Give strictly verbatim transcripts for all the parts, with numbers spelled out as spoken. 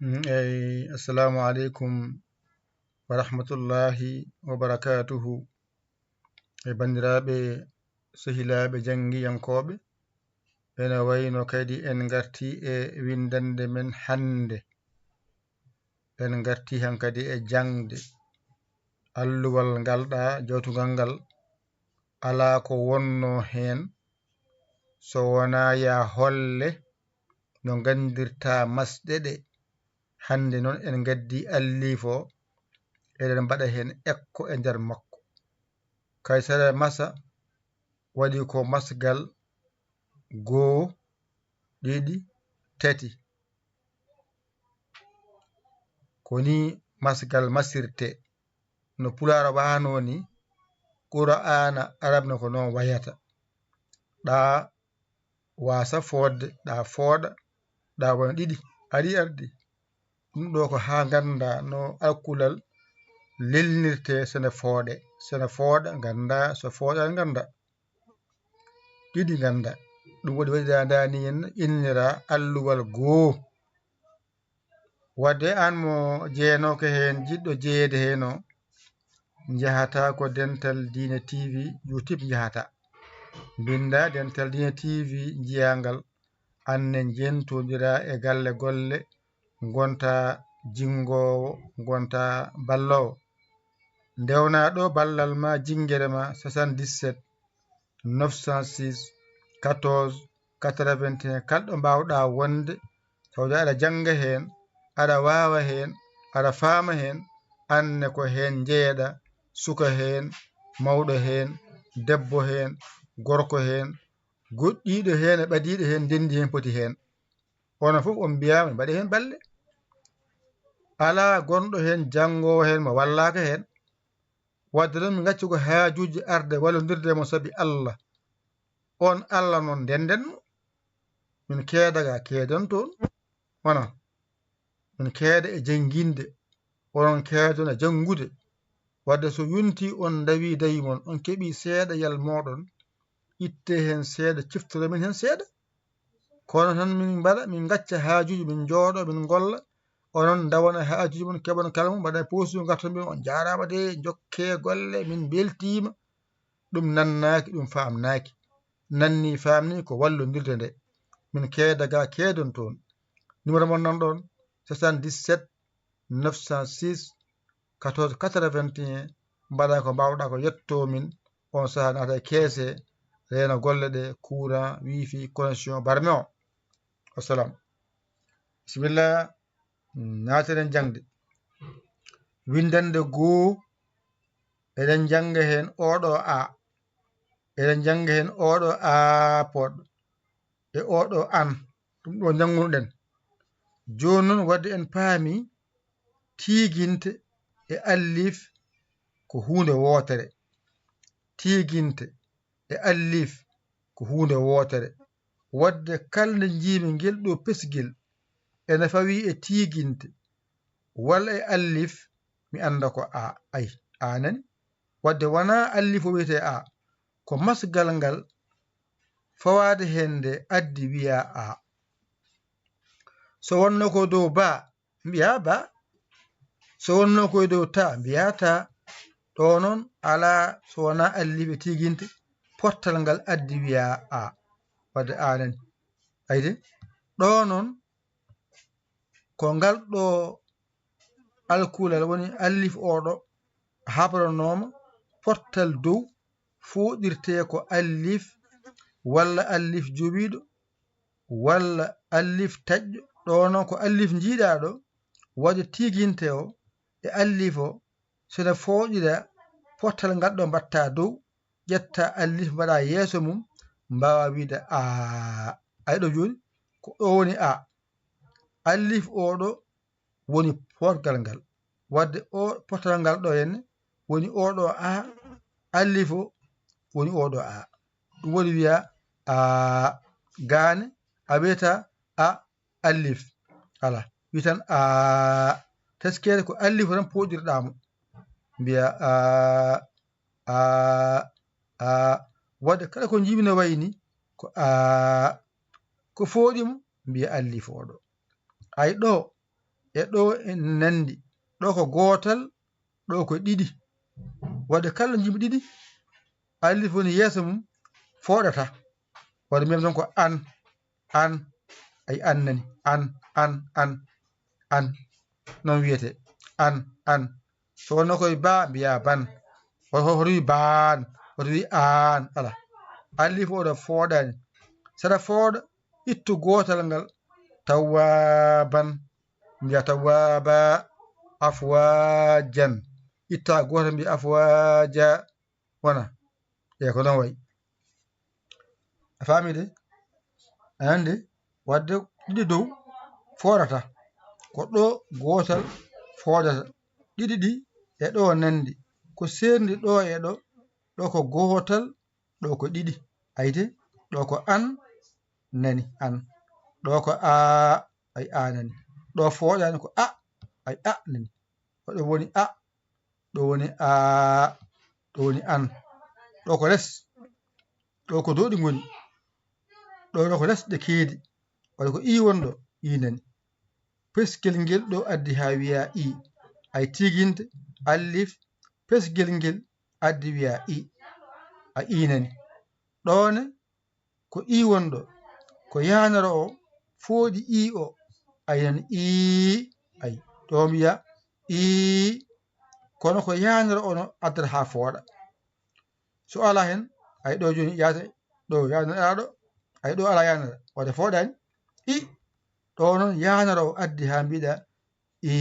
Mm, eyi, assalamu aleykum wa rahmatullahi wa barakatuhu. E banndiraaɓe, sehilaaɓe janngiyankooɓe, ene wayno kadi en ngarti e winndannde men hannde. En ngarti hankadi e jaŋde. Alluwal ngal ɗa jawtungal ngal, alaa ko wonnoo heen so wonaa ya holle no nganndirta masɗe ɗe. Hannde noon en ngaddi alliif o, eɗen mbaɗa heen ekko e nder makko. Kaysara masa waɗi ko masgal goo, ɗiɗi, tati. Ko ni masgal masirte. No Pulaar waano ni, Qur'aana Arab no ko noon wayata. Ɗa waasa fooɗde, ɗa fooɗa, ɗa wona ɗiɗi. Ari ardi. Ɗum ɗo ko haa ngannda no alkulal lelnirte sene fooɗe. Sene fooɗa, ngannda, so fooɗa, ngannda. Ɗiɗi ngannda. Ɗum waɗi waɗi da-, dani en innira alluwal goo. Wadde aan mo jeenooka heen, jiɗɗo jeyeede heen o, njahata ko Dental Diine T V, YouTube njahata. Mbinnda Dental Diine T V, njiyaa ngal. Aan ne njentondiraa e galle golle, ngonta jinngoowo, ngonta balloowo. Ndewnaa ɗo ballal ma, jinngere ma, soixante-dix-sept, neuf cent six, quatorze, quatre-vingt-un, kala ɗo mbaawɗa wonde, tawde aɗa jannga heen, aɗa waawa heen, aɗa faama heen, aan ne ko heen njeyeɗa, suka heen, mawɗo heen, debbo heen, gorko heen, goɗɗiiɗo heen e ɓadiiɗo heen, ndenndi heen, poti heen. Onon fof on mbiyaama, mbaɗe heen balle. Alaa gonɗo heen, janngoowo heen, mo wallaaka heen. Wadde noon, min ngacci ko haajuuji arde wallondirde e mon sabi Allah. On Allah noon, ndennden mo. Min keeda ga, keedon toon. Wona, min keeda e jannginde. Onon keedon e janngude. Wadde so yontii on ndawi dawi mon, on keɓii seeɗa yal mooɗon, itte heen seeɗa, ciftoro min heen seeɗa. Kono tan min mbaɗa, min ngacca haajuuji, min njooɗo, min ngolla. Onon ndawana haajuuji mon, keɓon kala mum, mbaɗa e poos mum, ngarton mbiyon, "On jaaraama de, njokke golle, min mbeltiima." Ɗum nannaaki, ɗum faamnaaki. Nanni, faamni ko wallondirde nde. Min keeda ga, keedon toon. Numéro mon nan ɗoon, soixante-dix-sept, neuf cent six, quatorze quatre-vingt-un. Mbaɗa ko mbaawɗa ko, yetto min. On sahaa naata e keese, reena golle ɗe, courant, wifi, connexion, barme o. Wassalam. Bisimilla, naateren jaŋde. Winndannde goo, eɗen njannga heen ooɗo a. Eɗen njannga heen ooɗo a poɗɗo e ooɗo an. Ɗum ɗo njanngunoɗen. Jooni noon, wadde en paami, tiiginte e allif ko huunde wootere. Tiiginte e allif ko huunde wootere. Wadde kala nde njiimi ngel ɗo pesgel ene fawii e tiiginte walla e allif, mi annda ko a. Ay, a nani? Wadde wonaa allif o wiyetee a, ko masgal ngal fawaade heen nde addi wiyaa a. So wonno ko dow ba, mbiyaa ba. So wonno ko e dow ta, mbiyaa ta. Ɗo noon alaa so wonaa allif e tiiginte, pottal ngal addi wiyaa a. Wadde a nani. Ayde, ɗo noon ko ngal ɗo alkulal woni allif o ɗo habranooma, pottal dow fooɗirtee ko allif walla allif jowiiɗo walla allif taƴƴo. Ɗo noon ko allif njiiɗaa ɗo, waɗde tiiginte o e allif o, so ene fooɗira pottal ngal ɗo mbaɗta dow, ƴetta allif mbaɗa yeeso mum, mbaawa wiyde a. Ay ɗo jooni, ko ɗo woni a. Allif o ɗo woni potgal ngal. Wadde o pottal ngal ɗo henne woni o ɗo a, allif o woni o ɗo a. Ɗum woni wiya a, gaane, a wiyata a, allif. Ala, wi tan a, teskere ko allif o tan pooɗirɗa mo. Mbiya a, a, a. Wadde kala ko njiimi no wayi ni, ko a, ko fooɗi mo, mbiya allif o ɗo. Ay ɗo, e ɗo en nandi. Ɗo ko gootal, ɗo ko ɗiɗi. Wadde kala njimi ɗiɗi, alif woni yeeso mum, fooɗata. Wadde mbiyam tan ko an, an, ay an nani, an, an, an, an. Noon wiyete, an, an. So wonno koye ba, mbiya ban. Hoto, hoto wi baan, hoto wi aan, ala. Alif oɗo fooɗani. Saɗa fooɗa, ittu gootal ngal, tawwaaban. Mbiya tawwaaba, afwaajan. Itta gootal, mbiya afwaaja. Wona. Eyi, ko noon wayi. A faami de? A nandi? Wadde ɗiɗi dow fooɗata. Ko ɗo gootal fooɗata. Ɗiɗi ɗi e ɗo nandi. Ko seerndi ɗo e ɗo, ɗo ko gootal, ɗo ko ɗiɗi. Ayde, ɗo ko an nani, an. Ɗo ko a, ay a nani. Ɗo fooɗani ko a, ay a nani. Ko ɗo woni a, ɗo woni a, ɗo woni an. Ɗo ko les, ɗo ko dow ɗi ngoni. Ɗo, ɗo ko les ɗe keedi. Waɗi ko i wonɗo, i nani. Peskel ngel ɗo addi haa wiya i. Ay tiginte, allif, peskel ngel addi wiya i. A i nani. Ɗo ne, ko i wonɗo. Ko yaanaro o, fooɗi i o. Ay nani i, ay. Ɗo mbiya i, kono ko yaanaro o no addata haa fooɗa. So ala hen, ay ɗo jooni yaata, ɗo yaanaro ɗo, ay ɗo ala yaanaro. Wadde fooɗani, i, ɗo noon yaanaro o addi haa mbiɗa i,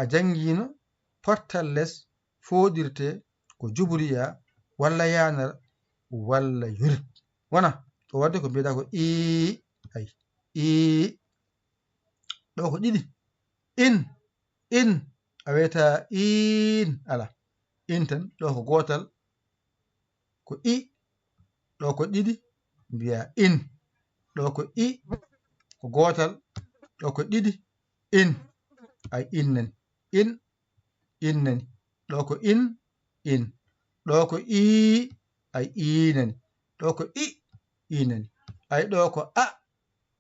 a janngino pottal les fooɗirte ko juburiya walla yaanar walla yurit. Wona, ɗo wadde ko mbiɗa ko i, ay, i, ɗo ko ɗiɗi. In, in, a wiyata in, ala. In tan, ɗo ko gootal, ko i, ɗo ko ɗiɗi, mbiya in. Ɗo ko i, ko gootal, ɗo ko ɗiɗi, in. Ay in nani. In, in nani. Ɗo ko in, in. Ɗo ko i, ay i nani. Ɗo ko i, i nani. Ay ɗo ko a,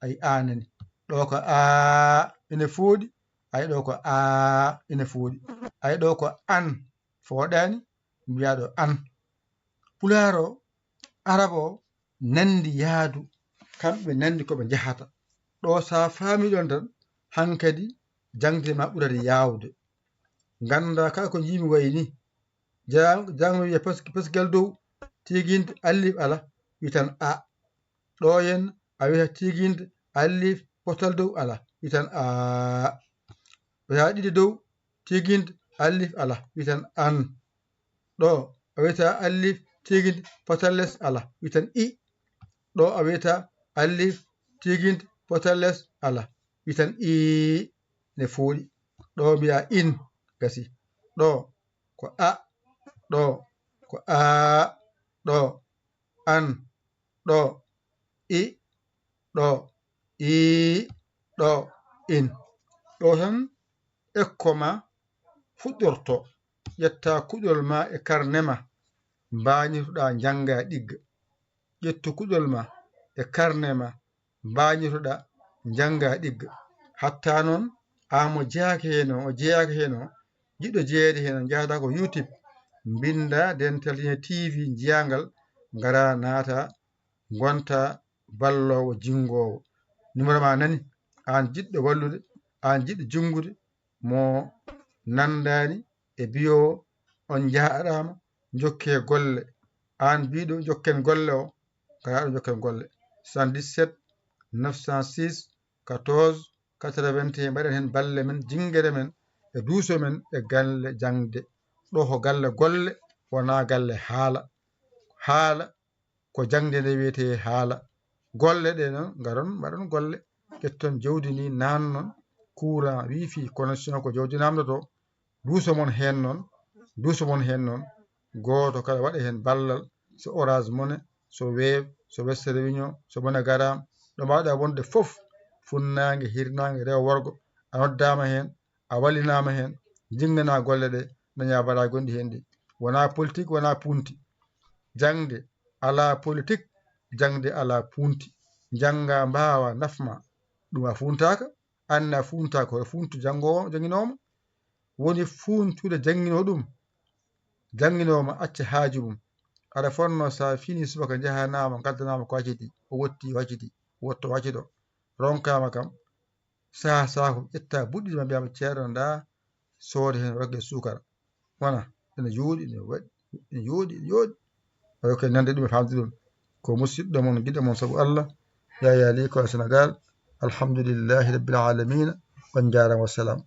ay a nani. Ɗo ko a, ene fooɗi. Ay ɗo ko a, ene fooɗi. Ay ɗo ko an, fooɗani, mbiyaɗo an. Pulaar o, arab o, nandi yaadu, kamɓe nandi ko ɓe njahata. Ɗo sa faami ɗon tan, hankadi jaŋde ma ɓurata yaawde. Ngannda kala ko njiimi wayi ni, jang-, jangno wiya pes-, pesgal dow, tiginte allif ala, witan a. Ɗo yen, a wiyata tiginte allif potal dow ala, witan a. Wiyata ɗiɗi dow, tiginte allif ala, witan an. Ɗo, a wiyata allif tiginte potal les ala, witan i. Ɗo, a wiyata allif tiginte potal les ala, witan i, ne fooɗi. Ɗo mbiya in, gasi. Ɗo, ko a, ɗo, ko a, ɗo, an, ɗo, i, ɗo, i, ɗo, in. Ɗo tan ekko ma fuɗɗorto. Ƴetta kuɗol ma e karne ma, mbañirtoɗa njannga ɗigga. Ƴettu kuɗol ma e karne ma, mbañirtoɗa njannga ɗigga. Hatta noon, aan mo jeyaaka heen o, o jeyaaka heen o, jiɗɗo jeyeede heen o, njahata ko YouTube, mbinnda Dental Diine T V, njiyaa ngal, ngara naata, ngonta balloowo, jinngoowo. Numéro ma nani, aan jiɗɗo wallude, aan jiɗɗo jinngude, mo nanndaani e biyoowo, on njaaɗaama, njokkee golle. Aan biiɗo njokken golle o, garaaɗo njokken golle. Soixante-dix-sept neuf cent six quatorze quatre-vingt-un, mbaɗen heen balle men, jinngere men, e duuso men, e galle jaŋde. Ɗo ko galle golle, wonaa galle haala. Haala ko jaŋde nde wiyetee haala. Golle ɗe noon, ngaron mbaɗon golle, ƴetton jawdi ndi, naannon, courant, wifi, connexion, ko jawdi naamndotoo. Duuso mon heen noon, duuso mon heen noon, gooto kala waɗa heen ballal, so Orange Money, so Wave, so Western Union, so MoneyGram, ɗo mbaawɗa wonde fof, funnaange, hirnaange, rewo, worgo, a noddaama heen, a wallinaama heen, njinnganaa golle ɗe, dañaa valeur gonɗi heen ɗi. Wonaa politik, wonaa punti. Jaŋde alaa politik, jaŋde alaa punti. Njannga, mbaawa, nafma, ɗum a funtaaka. Anna funta ko funtu janngo jannginoomo woni funtude jannginoo ɗum. Jannginoomo acca haaju mum. Aɗa fotnoo so a fini subaka njahaa naama ngaddanaama ko acciti, o wotti o acciti, wotto o accido. Ronkaama kam saha saha ko ƴetta buɗɗiɗi ma mbiyaama ceerno ndaa soode heen rogge suukara. Wona ene yooɗi ene waɗi ene yooɗi ene yooɗi. Ayo kay nande ɗum e famde ɗum ko musidɗo mon giɗo mon sabu Allah. Yaya Ly ko Sénégal. Alhamdulillahi rabbil alamina. On njaarama wassalam.